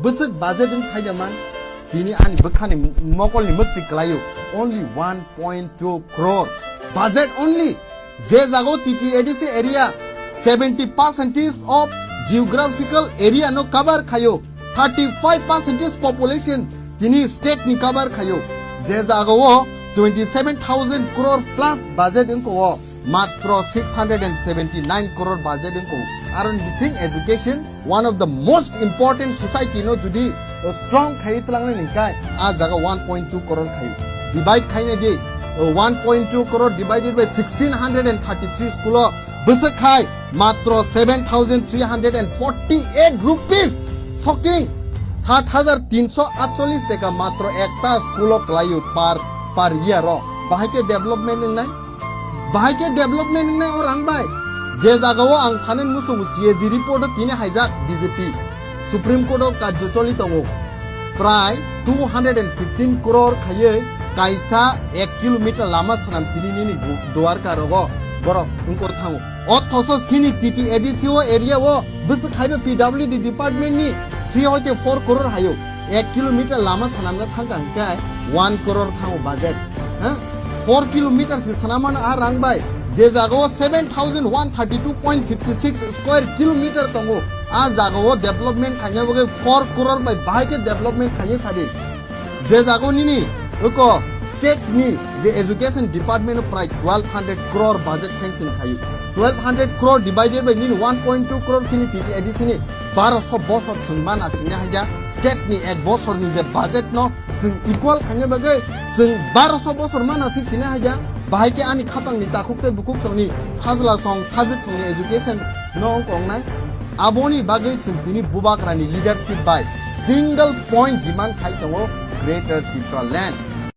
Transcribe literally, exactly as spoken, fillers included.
Bwswk budget wng saida man, tini ani bwkhani mokolni mwktwi kwlaio, only one point two crore. Budget only. Je jago T T A D C area seventy percentage of geographical area no cover khaio, thirty five percentage population tini state ni cover khaio. Je jaga o twenty seven thousand crore plus budget wngko o, matro six hundred and seventy nine crore budget wngko. Aron bising education, one of the most important society no judi, uh, strong khai tlangnai ning kai, a jaga one point two crore khai. Divide khai nai di, uh, one point two crore divided by sixteen hundred and thirty three school o bwswk khai matro seven thousand three hundred and forty eight rupees. Shocking. Sat hajar tinso atcholish teka matro ekta school o kwlaio per, per year o. Bahai khe development wngnai? Bahai khe development wngnai o rang bai? Je jaga o ang sanen muchungo C A G report o tini haijak B J P Supreme Court o kajjo choli tongo. Prai two hundred and fifteen crore khaiwi kaisa ek kilometer lama swnam tini nini gu-, Dwarka rogo borok wngkor thango. Othoso chini T T A D C o area o bwswk khaiba P W D department ni three hoite four crore haio. Ek kilometer lama swnamna thangkha hwnkhe one crore thango budget. Ha? Four kilometer se swnamano a rang bai. Je jaga o seven thousand one thirty two point fifty six square kilometer tongo. A jaga o development khaina bagwi four crore bai bahai khe development khaina sadi. Je jago nini oko state ni je education department o prai twelve hundred crore budget sanction khayu. Twelve hundred crore divided by nini one point two crore sini T T A D C ni baroso bosor sung mana sini haja state ni ek bosor ni je budget no sung equal khaina bagwi sung baroso bosor mana si sini haja bahai khe ani khapang ni takhuk tei bukhuk song ni sajla song sajwk song ni education no ong kong nai. Aboni bagwi chwng tini Bubagrani leadership bai single point demand khai tongo Greater Tipraland.